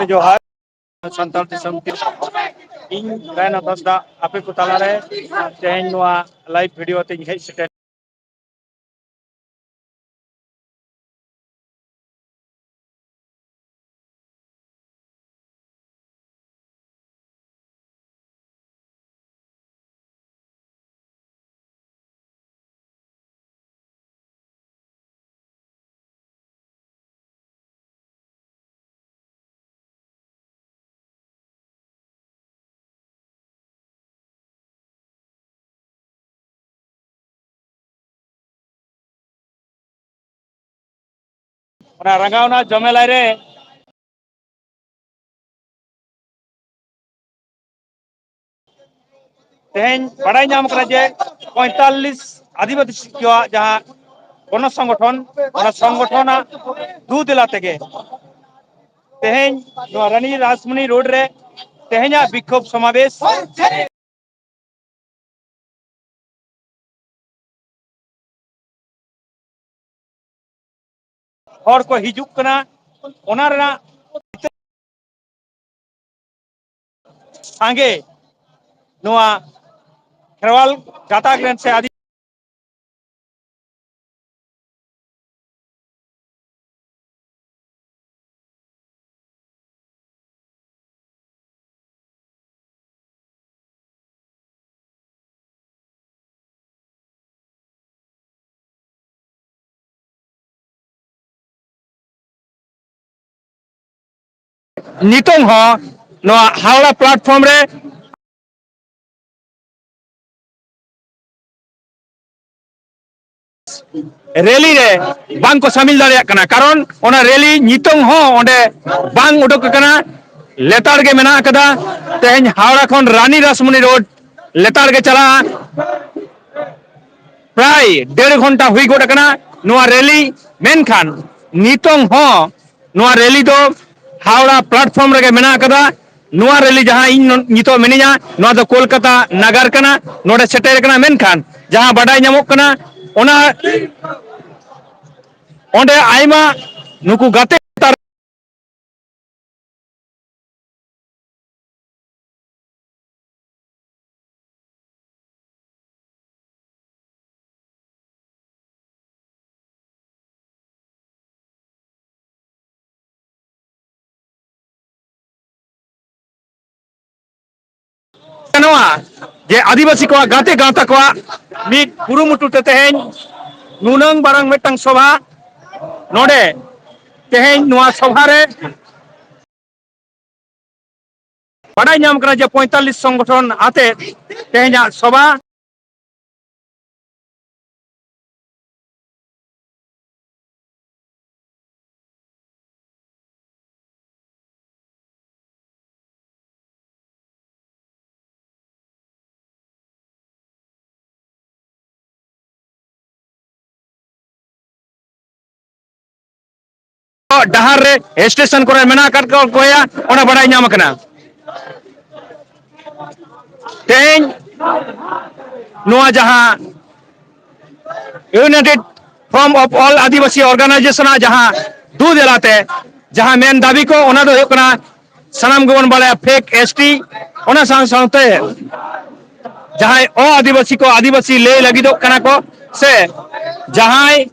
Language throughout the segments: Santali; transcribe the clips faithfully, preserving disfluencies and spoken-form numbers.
ᱡᱚᱦᱟᱨ᱾ ᱥᱟᱱᱛᱟᱲ ᱫᱤᱥᱚᱢ ᱛᱮ ᱤᱧ ᱨᱟᱭᱱᱟᱛᱷ ᱦᱟᱸᱥᱫᱟ ᱟᱯᱮ ᱠᱚ ᱛᱟᱞᱟᱨᱮ ᱛᱮᱦᱮᱧ ᱱᱚᱣᱟ live video ᱛᱮᱧ ᱦᱮᱡ ᱥᱮᱴᱮᱨ᱾ ᱚᱱᱟ ᱨᱟᱸᱜᱟᱣᱱᱟ ᱡᱚᱢᱮᱞᱟᱭ ᱨᱮ ᱛᱮᱦᱮᱧ ᱵᱟᱲᱟᱭ ᱧᱟᱢ ᱠᱟᱱᱟ ᱡᱮ ᱯᱚᱸᱭᱛᱟᱞᱞᱤᱥ ᱟᱹᱫᱤᱵᱟᱹᱥᱤ ᱠᱚᱣᱟᱜ ᱡᱟᱦᱟᱸ ᱜᱚᱱᱚ ᱥᱚᱝᱜᱚᱴᱷᱚᱱ, ᱚᱱᱟ ᱥᱚᱝᱜᱚᱴᱷᱚᱱᱟᱜ ᱫᱩ ᱫᱮᱞᱟ ᱛᱮᱜᱮ ᱛᱮᱦᱮᱧ ᱱᱚᱣᱟ ᱨᱟᱱᱤ ᱨᱟᱥᱢᱚᱱᱤ ᱨᱳᱰ ᱨᱮ ᱛᱮᱦᱮᱧᱟᱜ ᱵᱤᱠᱠᱷᱳᱵ ᱥᱚᱢᱟᱵᱮᱥ ᱦᱚᱲ ᱠᱚ ᱦᱤᱡᱩᱜ ᱠᱟᱱᱟ, ᱚᱱᱟ ᱨᱮᱱᱟᱜ ᱥᱟᱸᱜᱮ ᱱᱚᱣᱟ ᱠᱷᱮᱨᱣᱟᱞ ᱜᱟᱛᱟᱠ ᱨᱮᱱ ᱥᱮ ᱟᱹᱫᱤ ᱱᱤᱛᱚᱝ ᱦᱚᱸ ᱱᱚᱣᱟ ᱦᱟᱣᱲᱟ platform ᱨᱮ ᱨᱮᱞᱤ ᱨᱮ ᱵᱟᱝ ᱠᱚ ᱥᱟᱢᱤᱞ ᱫᱟᱲᱮᱭᱟᱜ ᱠᱟᱱᱟ, ᱠᱟᱨᱚᱱ ᱚᱱᱟ ᱨᱮᱞᱤ ᱱᱤᱛᱚᱝ ᱦᱚᱸ ᱚᱸᱰᱮ ᱵᱟᱝ ᱩᱰᱩᱠ ᱟᱠᱟᱱᱟ, ᱞᱮᱛᱟᱲ ᱜᱮ ᱢᱮᱱᱟᱜ ᱟᱠᱟᱫᱟ᱾ ᱛᱮᱦᱮᱧ ᱦᱟᱣᱲᱟ ᱠᱷᱚᱱ ᱨᱟᱱᱤ ᱨᱟᱥᱢᱚᱱᱤ ᱨᱳᱰ ᱞᱮᱛᱟᱲ ᱜᱮ ᱪᱟᱞᱟᱜᱼᱟ᱾ ᱯᱨᱟᱭ ᱰᱮᱲ ᱜᱷᱚᱱᱴᱟ ᱦᱩᱭ ᱜᱚᱫ ᱟᱠᱟᱱᱟ ᱱᱚᱣᱟ ᱨᱮᱞᱤ, ᱢᱮᱱᱠᱷᱟᱱ ᱱᱤᱛᱚᱝ ᱦᱚᱸ ᱱᱚᱣᱟ ᱨᱮᱞᱤ ᱫᱚ ᱦᱟᱣᱲᱟ platform ᱨᱮᱜᱮ ᱢᱮᱱᱟᱜ ᱟᱠᱟᱫᱟ᱾ ᱱᱚᱣᱟ ᱨᱮᱞᱤ ᱡᱟᱦᱟᱸ ᱤᱧ ᱱᱚ-, ᱱᱤᱛᱚᱜ ᱢᱤᱱᱟᱹᱧᱟ, ᱱᱚᱣᱟ ᱫᱚ ᱠᱳᱞᱠᱟᱛᱟ ᱱᱟᱜᱟᱨ ᱠᱟᱱᱟ, ᱱᱚᱰᱮ ᱥᱮᱴᱮᱨ ᱟᱠᱟᱱᱟ᱾ ᱢᱮᱱᱠᱷᱟᱱ ᱡᱟᱦᱟᱸ ᱵᱟᱰᱟᱭ ᱧᱟᱢᱚᱜ ᱠᱟᱱᱟ, ᱚᱱᱟ ᱚᱸᱰᱮ ᱟᱭᱢᱟ ᱱᱩᱠᱩ ᱜᱟᱛᱮ ᱱᱚᱣᱟ ᱡᱮ ᱟᱹᱫᱤᱵᱟᱹᱥᱤ ᱠᱚᱣᱟᱜ ᱜᱟᱛᱮ ᱜᱟᱶᱛᱟ ᱠᱚᱣᱟᱜ ᱢᱤᱫ ᱠᱩᱨᱩᱢᱩᱴᱩ ᱛᱮ ᱛᱮᱦᱮᱧ ᱱᱩᱱᱟᱹᱝ ᱢᱟᱨᱟᱝ ᱢᱤᱫᱴᱟᱝ ᱥᱚᱵᱷᱟ ᱱᱚᱰᱮ ᱛᱮᱦᱮᱧ ᱱᱚᱣᱟ ᱥᱚᱵᱷᱟ ᱨᱮ ᱵᱟᱰᱟᱭ ᱧᱟᱢ ᱠᱟᱱᱟ ᱡᱮ ᱯᱚᱸᱭᱛᱟᱞᱞᱤᱥ ᱥᱚᱝᱜᱚᱴᱷᱚᱱ ᱟᱛᱮ ᱛᱮᱦᱮᱧᱟᱜ ᱥᱚᱵᱷᱟ᱾ ᱰᱟᱦᱟᱨ ᱨᱮ ᱥᱴᱮᱥᱚᱱ ᱠᱚᱨᱮ ᱢᱮᱱᱟᱜ ᱟᱠᱟᱫ ᱠᱚ ᱜᱮᱭᱟ, ᱚᱱᱟ ᱵᱟᱰᱟᱭ ᱧᱟᱢ ᱟᱠᱟᱱᱟ᱾ ᱛᱮᱦᱮᱧ ᱱᱚᱣᱟ ᱡᱟᱦᱟᱸ United Forum of All Adivasi Organization ᱟᱜ ᱡᱟᱦᱟᱸ ᱫᱩ ᱫᱮᱞᱟᱛᱮ ᱡᱟᱦᱟᱸ ᱢᱮᱱ ᱫᱟᱹᱵᱤ ᱠᱚ, ᱚᱱᱟ ᱫᱚ ᱦᱩᱭᱩᱜ ᱠᱟᱱᱟ, ᱥᱟᱱᱟᱢ ᱜᱮᱵᱚᱱ ᱵᱟᱲᱟᱭᱟ, ᱯᱷᱮᱠ ᱮᱥ ᱴᱤ, ᱚᱱᱟ ᱥᱟᱶ ᱥᱟᱶᱛᱮ ᱡᱟᱦᱟᱸᱭ ᱚ ᱟᱹᱫᱤᱵᱟᱹᱥᱤ ᱠᱚ ᱟᱹᱫᱤᱵᱟᱹᱥᱤ ᱞᱟᱹᱭ ᱞᱟᱹᱜᱤᱫᱚᱜ ᱠᱟᱱᱟ ᱠᱚ, ᱥᱮ ᱡᱟᱦᱟᱸᱭ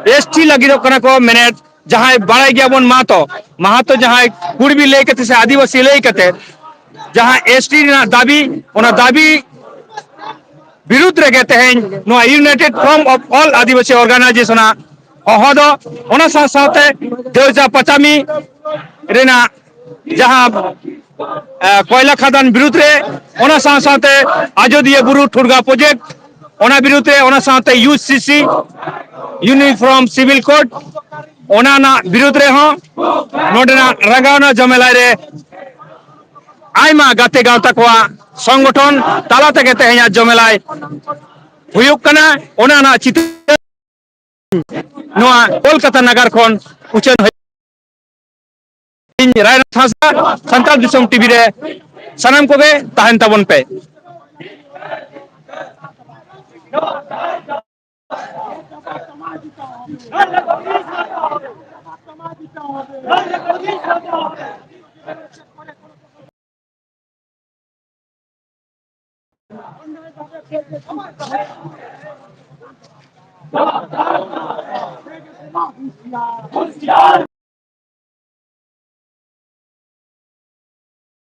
ᱮᱥ ᱴᱤ ᱞᱟᱹᱜᱤᱫᱚᱜ ᱠᱟᱱᱟ ᱠᱚ, ᱢᱮᱱᱮᱫ ᱡᱟᱦᱟᱸᱭ ᱵᱟᱲᱟᱭ ᱜᱮᱭᱟᱵᱚᱱ ᱢᱟᱦᱟᱛᱚ, ᱢᱟᱦᱟᱛᱚ ᱡᱟᱦᱟᱸᱭ ᱠᱩᱲᱵᱤ ᱞᱟᱹᱭ ᱠᱟᱛᱮ ᱥᱮ ᱟᱹᱫᱤᱵᱟᱹᱥᱤ ᱞᱟᱹᱭ ᱠᱟᱛᱮ ᱡᱟᱦᱟᱸ ᱮᱥ ᱴᱤ ᱨᱮᱱᱟᱜ ᱫᱟᱹᱵᱤ, ᱚᱱᱟ ᱫᱟᱹᱵᱤ ᱵᱤᱨᱩᱫᱽ ᱨᱮᱜᱮ ᱛᱮᱦᱮᱧ ᱱᱚᱣᱟ United Forum of All Adivasi Organization ᱟᱜ ᱦᱚᱦᱚ ᱫᱚ, ᱚᱱᱟ ᱥᱟᱶ ᱥᱟᱶᱛᱮ ᱫᱮᱣᱡᱟ ᱯᱟᱪᱟᱢᱤ ᱨᱮᱱᱟᱜ ᱡᱟᱦᱟᱸ, ᱮ, ᱠᱚᱭᱞᱟ ᱠᱷᱟᱫᱟᱱ ᱵᱤᱨᱩᱫᱽ ᱨᱮ, ᱚᱱᱟ ᱥᱟᱶ ᱥᱟᱶᱛᱮ ᱟᱡᱚᱫᱤᱭᱟᱹ ᱵᱩᱨᱩ ᱴᱷᱩᱲᱜᱟ ᱯᱨᱚᱡᱮᱠᱴ, ᱚᱱᱟ ᱵᱤᱨᱩᱫᱽ ᱨᱮ, ᱚᱱᱟ ᱥᱟᱶᱛᱮ ᱭᱩ ᱥᱤ ᱥᱤ, Uniform Civil Code, ᱚᱱᱟ ᱨᱮᱱᱟᱜ ᱵᱤᱨᱩᱫᱽ ᱨᱮᱦᱚᱸ ᱱᱚᱰᱮᱱᱟᱜ ᱨᱟᱸᱜᱟᱣᱱᱟ ᱡᱚᱢᱮᱞᱟᱭ ᱨᱮ ᱟᱭᱢᱟ ᱜᱟᱛᱮ ᱜᱟᱶᱛᱟ ᱠᱚᱣᱟᱜ ᱥᱚᱝᱜᱚᱴᱷᱚᱱ ᱛᱟᱞᱟ ᱛᱮᱜᱮ ᱛᱮᱦᱮᱧᱟᱜ ᱡᱚᱢᱮᱞᱟᱭ ᱦᱩᱭᱩᱜ ᱠᱟᱱᱟ᱾ ᱚᱱᱟ ᱨᱮᱱᱟᱜ ᱪᱤᱛᱟᱹᱨ ᱱᱚᱣᱟ ᱠᱳᱞᱠᱟᱛᱟ ᱱᱟᱜᱟᱨ ᱠᱷᱚᱱ ᱩᱪᱷᱟᱹᱱ ᱦᱩᱭᱩᱜ᱾ ᱤᱧ ᱨᱟᱭᱱᱟᱛᱷ ᱦᱟᱸᱥᱫᱟ, ᱥᱟᱱᱛᱟᱲ ᱫᱤᱥᱚᱢ ᱴᱤᱵᱷᱤ ᱨᱮ ᱥᱟᱱᱟᱢ ᱠᱚᱜᱮ ᱛᱟᱦᱮᱱ ᱛᱟᱵᱚᱱ ᱯᱮ᱾